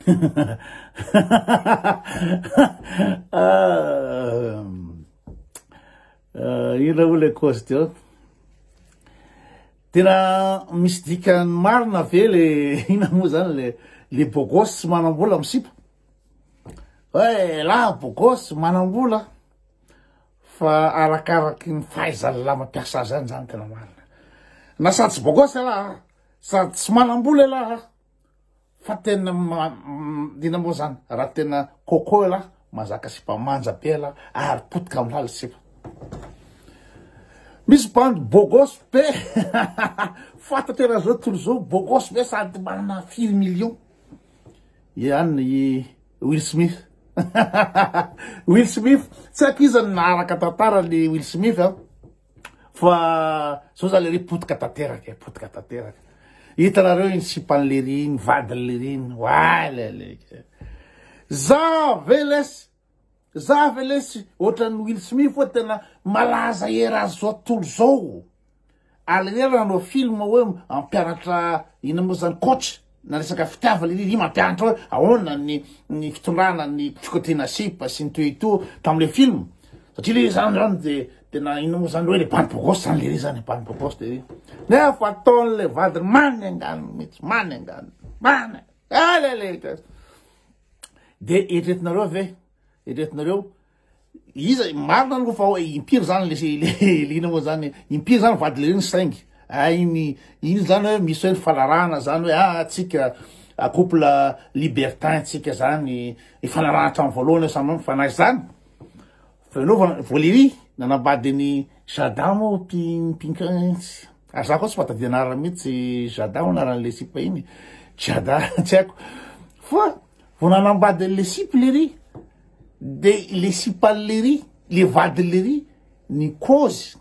Inona moa le cause teo? Tena misy dikany marina ve le inona moa zany le le beau gosse tsy manam-bola misipa? Hoe lah beau gosse manam-bola fa arakaraky ny fahaizan'ny lahy mampiasa azy any zany tena marina. Na sady tsy beau gosse elah, sady tsy manam-bola elah, Fa tena inona moa zany raha tena coco elah mazaka sipa manja be elah ary potika am laly sipa. Misy bandy beau gosse be fantatra eran'izao tontolo izao beau gosse be sady manana firy million ihany i Will Smith. Will Smith tsy haiko iza no naharaka tantara le Will Smith a. Fa zao za lery potika tanteraka e, potika tanteraka. Hitanareo iny sipan'i lery iny, vadin'i lery iny, oay le Za ve lesy, za ve lesy ohatran'ny Will Smith hoe tena malaza eran'izao tontolo izao. Ary lery nanao film hoe ampianatra inona moa zany coach na resaka fitiavana iry ry mampianatra hoe ahoana ny ny fitondrana ny fikotiana sipa sy ny toy to tam'le film satria le zany zany de tena inona moa zany hoe le bandy beau gosse zany le ry zany bandy beau gosse le ry nefa ataon'le vadiny many angano mihitsy many angano many alele de eritreretinareo ve eritreretinareo Iza, marina aloha fa hoe impiry zany le le ina moa zany, impiry zany vady le iny saingy iny iny zany hoe misy hoe nifanarahana zany hoe ah tsika couple libertin tsika zany nifanarahana hatramin'ny voalohany hoe samy mifanahy zany. Fa ianao vao Valérie nanambady an'i Jada moa pi- pink ary za koa tsy mahatadidy anarana mihitsy Jada moa anaran'le sipa iny, Jada tsy haiko fa vao nanambady an'le sipa lery De le sipan'i lery, le vadin'i lery ny kôzy,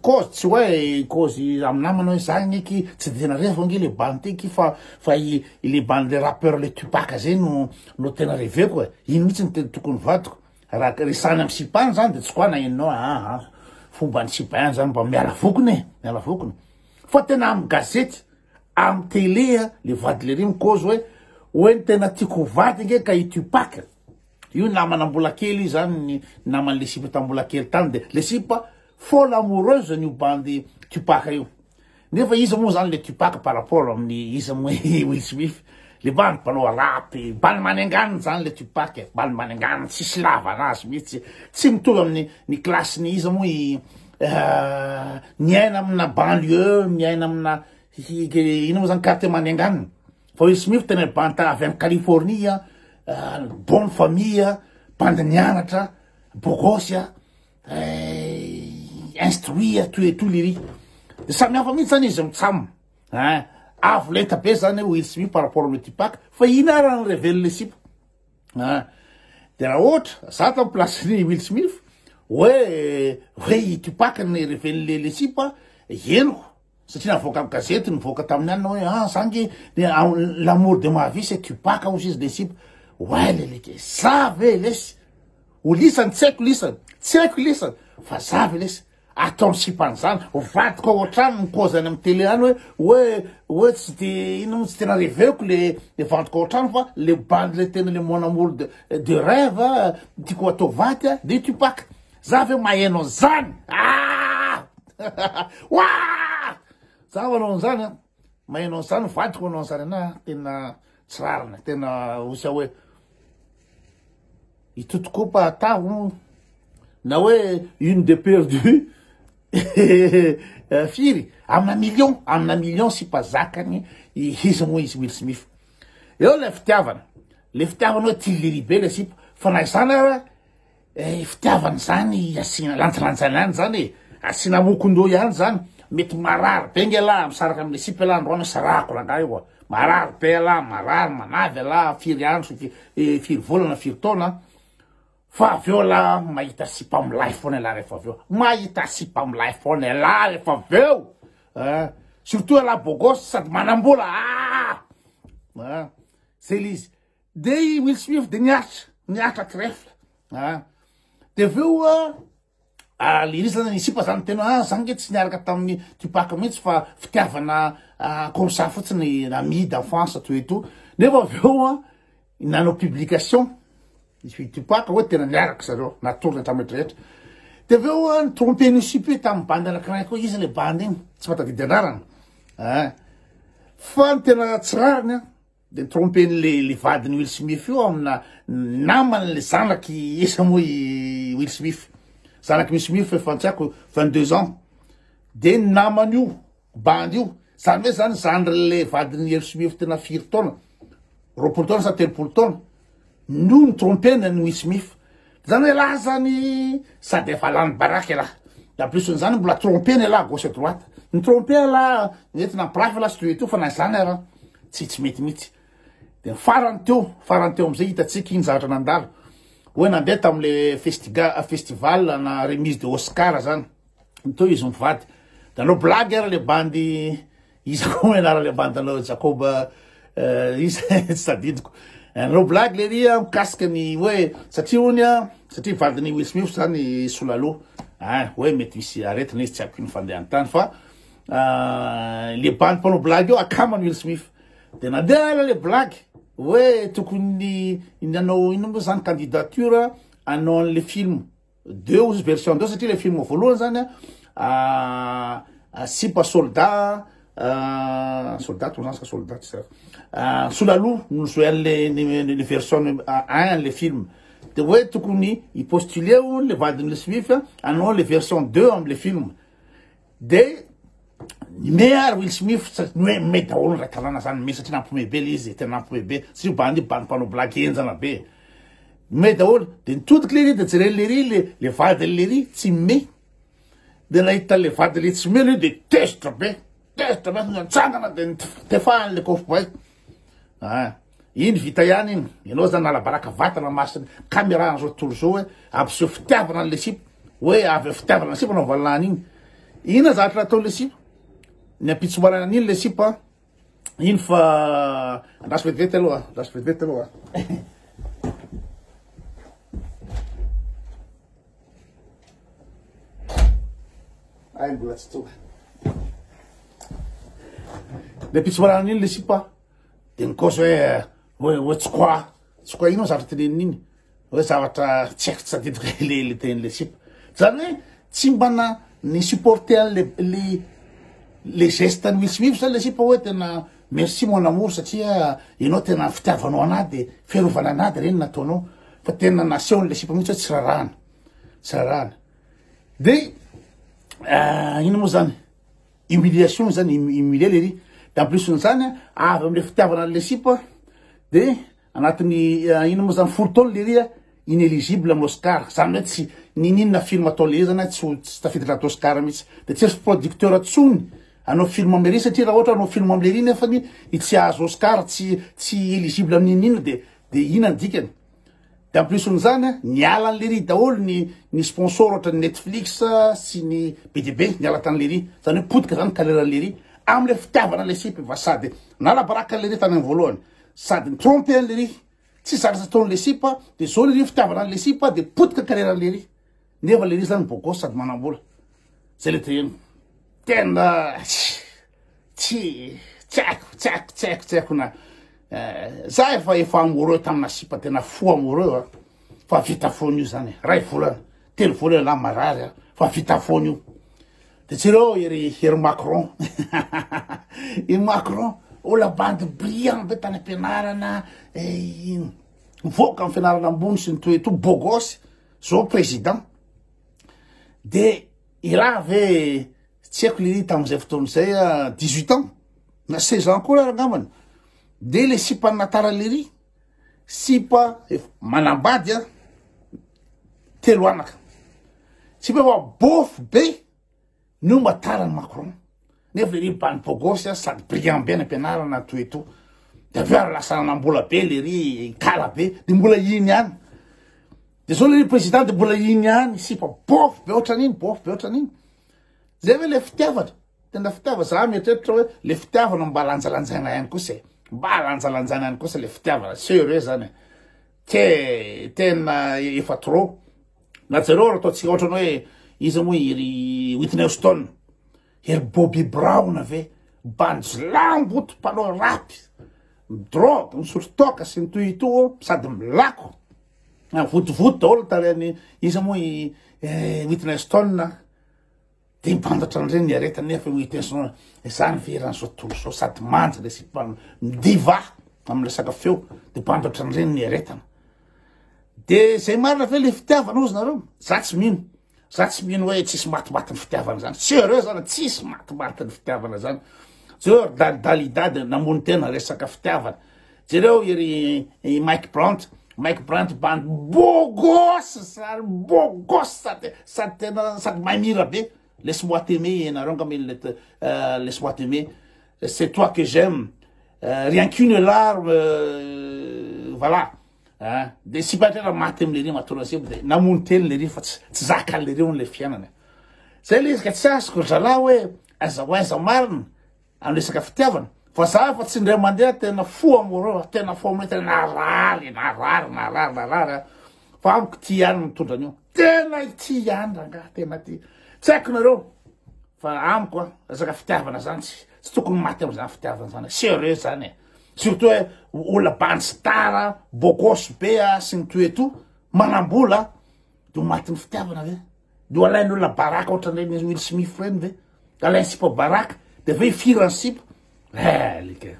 kôzy tsy hoe kôzy amy namana hoe za nge ky tsy de tena reviko ange le bandy ty ky fa fa i le bandy le rappeur le Tupac zay no no tena reveko e, iny mihitsy no tena tokony vadiko, raha resahany amy sipany zany de tsy koa na enao aa fomban'ny sipa ihany zany mba miala vokony e, miala vokony, fa tena amy gazety Am télé a, le vady lery mikozy hoe hoe ny tena tiako ho vady nge ka i Tupac. Io namana mbola kely io zany ny naman'le sipa tam mbola kely tany de le sipa folle amoureuse an'io bandy Tupac io. Nefa iza moa zany le Tupac par rapport amin'ny iza moa i Will Smith. Le bandy mpanao rap, bandy manenganina zany le Tupac e, bandy manenganina tsisy lavana azy mihitsy, tsy mitovy amin'ny ny classe-ny iza moa i miaina amina banlieue, miaina amina ino moa zany quartier manenganina. Fa Will Smith tena bandy avy any Californie, bonne famille, bandy nianatra, beau gosse, instruit, tout et tout lery. De samy hafa mihitsy zany izy mitsam. Hein, avo lenta be zany Will Smith par rapport amin'ny Tupac, fa ina ara ny revel le sipa. Hein, de raha ohatra za tam place-ny Will Smith, hoe hoe i Tupac ny revel le le sipa, henoko satria navoaka am gazety nivoaka tamin'ny anona hoe ah za nge l'amour de ma vie c'est Tupac hozy izy le sipa. Oay le leke, za ve lesy, ho lisany tsy haiko lisany, tsy haiko lisany, fa za ve lesy. Ataony sipa an'izany, vadiko ao an-trano mikozy any amin'ny télé any hoe hoe hoe tsy de inona moa tsy tena reveko le le vadiko ao an-trano fa le bandy le tena le mon amour de de rêve tiako atao vady a de Tupac. Za ve maheno an'izany? Ah! Waa! Za manao an'izany a, maheno an'izany vadiko manao an'izany anahy tena tsy rariny, tena osa hoe I Totokopa atao na hoe une de perdu firy amina million amina million sipa zakany iza moa izy Will Smith eo le fitiavana le fitiavana hoe tia lery be le sipa fa na izany ara eh, fitiavana zany asiana lanjalanjana ihany zany e asiana mokondoha ihany zany mety marary be nge lah misaraka amle sipa lah androany sarahako rangahy io marary be lah marary manavy lah firy andro eh, firy volana firy taona fa avy eo lah mahita sipa milay foana lah rehefa avy eo mahita sipa milay foana lah rehefa avy eo eh, surtout lah beau gosse sady manambola ah eh, zay le izy de i Will Smith de niaritra niaritra trèfle ah de avy eo ah le izy zany ny sipa zany tena ah zany nge tsy niaraka tamin'ny Tupac mihitsy fa fitiavana ah, comme ça fotsiny ami d'enfance tout et tout nefa avy eo ah nanao publication i Tupac hoe tena niaraka zareo, natorony hatramin'ny rehetra. De avy eo ny trompen'io sipa io tamin'ny bandy anankiray koa, iza le bandy iny, tsy mahatadidy anarana. Hein. Fa ny tena tsy rariny an, de ny trompen'le le vadin'i Will Smith io amina namany le zanaky iza moa i Will Smith. Zanaky Will Smith efa tsy haiko 22 ans. De ny namany io Bandy io. Zany hoe zany zandry le vadin'i Will Smith tena firy taona? 20 taona sa 30 taona? No ni-tromper-ny an'i Will Smith. Zany hoe elah zany sady efa lany baraka elah. De en plus n'zany mbola tromper-ny elah gauche à droite. Ni-tromper elah, mety nampirafy elah sy tout et tout fa na izany ara tsy tsy mety mihitsy. De ny farany teo, farany teo amizay hitantsika iny zavatra nandalo. Hoe nandeha tamle festiga- festival na remise de Oscar zany. Teo izy mivady. Da anao blague ara le bandy iza koa moa anarany le bandy anao Jacob euh, iza tsy tadidiko. Anao blague le ry mikasika ny hoe satria hony a satria vadin'i Will Smith zany solalo. Ah, hoe mety misy aretina izy tsy haiko ino fandehany tany fa euh, le bandy mpanao blague io akamany Will Smith. De nandeha ala le blague hoe tokony nanao ino moa zany candidature anao an'le film. Deux ozy version deux satria le film voalohany zany a sipa soldat soldat to zany sa soldat tsy solaloha no jouer an'le le version un an'le film de hoe tokony hi postuler hono le vadin'le Smith hanao le version deux am'le film De nime ary Will Smith sa ny hoe mime daholo ny ray tanàna zany nime satria nampime be le izy tena nampime be satria io bandy io bandy mpanao blague henjana be nime daholo de nitodika lery de jereny lery le le vadiny lery tsy mime de nahita le vadiny le tsy mime lery de tezitra be tezitra be nitsangana de nitefahany le kofboay ah Iny vita ihany iny, ianao zany nalabaraka vatana masina caméra an'izao tontolo izao hoe ampiseho fitiavana an'le sipa, hoe avy fitiavana ny sipa no valana an'iny. Inona zavatra nataon'le sipa? Ny ampitso maraina an'iny le sipa, iny fa andraso vetivety aloha, andraso vetivety aloha. Ay mbola tsy tonga. Ny ampitso maraina an'iny le sipa, De nikaozy hoe hoe hoe tsy quoi tsy quoi ino zavatra teneniny iny hoe zavatra tsy haiko tsy tadidiko le le tenin'le sipa zany hoe tsy mba na ny supporter an'le le le geste an'i Will Smith zany le sipa hoe tena merci mon amour satria ianao tena fitiavanao anah de fiarovana anah de reny nataonao fa tena nasehon'le sipa mihitsy hoe tsy rarahana tsy rarahana de ino moa zany Humiliation zany, humilier lery. De en plus n'izany avy amle fitiavana an'le sipa de anatin'ny ino moa zany folo taona lery inéligible amin'ny Oscar. Zany hoe tsy niniana film atao lery zany tsy ho tsy tafiditra anaty Oscar mihitsy. De tsy misy producteur tsony hanao film am lery satria raha ohatra hanao film am lery nefany tsy hahazo Oscar, tsy tsy éligible amin'ny niniana de de inona ny dikany? De en plus n'izany, niala an'i Lery daholo ny ny sponsor ohatran'ny Netflix sy ny be dia be niala tany Lery. Zany hoe potika zany carrière-n'i Lery am'le fitiavana an'le sipa fa sady nala baraka an'i Lery tany amin'ny voalohany, sady ni-tromper an'i Lery, tsy zavatra ataon'le sipa, de zao Lery fitiavana an'le sipa de potika carrière-n'i Lery. Nefa Lery zany beau gosse sady manam-bola. Zay le teneno. Tena tsy tsy haiko tsy haiko tsy haiko tsy haiko na eh, za efa efa amoureux tamina sipa tena fo amoureux a fa vita foana io zany ray volana telo volana la marary a fa vita foana io de jereo ery ery Macron i Macron ola bandy brillant be tany am-pianarana eh, mivoaka amin'ny fianarana ambony sy ny toeto beau gosse zao président de i raha ve Tsy haiko le tamin'izay fotoana izay a 18 ans na 16 ans koa raha angambany de le sipa natara lery sipa efa manambady a telo anaka sipa efa bofy be no mba tarany Macron nefa lery bany bogosy a sady brillant be any ampianarana tout et tout de avy eo ary lasa nanambola be lery kala be de mbola iny ihany de zao lery président de mbola iny ihany sipa bofy be ohatran'iny bofy be ohatran'iny Zay ve le fitiavana? Tena fitiavana, za mieritreritra hoe le fitiavana mba lanjalanjaina ihany kosa e, mba lanjalanjaina ihany kosa le fitiavana, sérieux zany e, te tena efa trop, na jereo raha ataontsika ohatrany hoe iza moa i ry Whitney Houston, ery Bobby Brown ve, bandy lamboto mpanao rap. Midrogue, misotro toaka sy ny toy ito sady milako. Votovoto daholo tarehan'ny iza moa i eh, Whitney Houston de mipantatra an'ireny ny aretiny nefa Whitney Houston izany ve eran'izao tontolo izao sady manja le sipa diva amin'ny resaka feo de mpantatra an'ireny ny aretana. De zay marina ve le fitiavana ozy nareo? Za tsy mino. Za tsy mino hoe tsisy matimaty ny fitiavana zany. Sérieux zany, tsisy matimaty ny fitiavana zany. Jereo ry Dali Dalida de namono tena resaka fitiavana. Jereo iry i Mike Brandt, Mike Brandt bandy beau gosse sary beau gosse sady sady tena sady mahay mihira be. Laisse-moi t'aimer ianareo angamba iny le euh, laisse-moi t'aimer. C'est toi que j'aime. Euh, rien qu'une larme euh, voilà. Ah, de sipa ndray raha maty amle ry matola sebo de namono teny le ry fa tsy tsy zakany le ry hono le fiainana. Zay le izy ka tsy azoko ry zalahy hoe aiza ho aiza marina amin'ny resaka fitiavana fa za fa tsy indray mandeha tena fo amoureux tena fo amoureux tena narary narary narary narary a fa amiko ty ihany mitondra an'io tena ity ihany rangahy tena ty tsy haiko nareo fa amiko a resaka fitiavana zany tsy tsy tokony maty am'zany fitiavana zany sérieux zany e. Surtout hoe olona bandy star, beau gosse be sy ny tout et tout, manam-bola, de ho matin'ny fitiavana ve? De ho alain'ny olona baraka ohatran'ireny Will Smith ireny ve? Alain'ny sipa baraka, de avy eo hifiran'ny sipa? Eh, alika.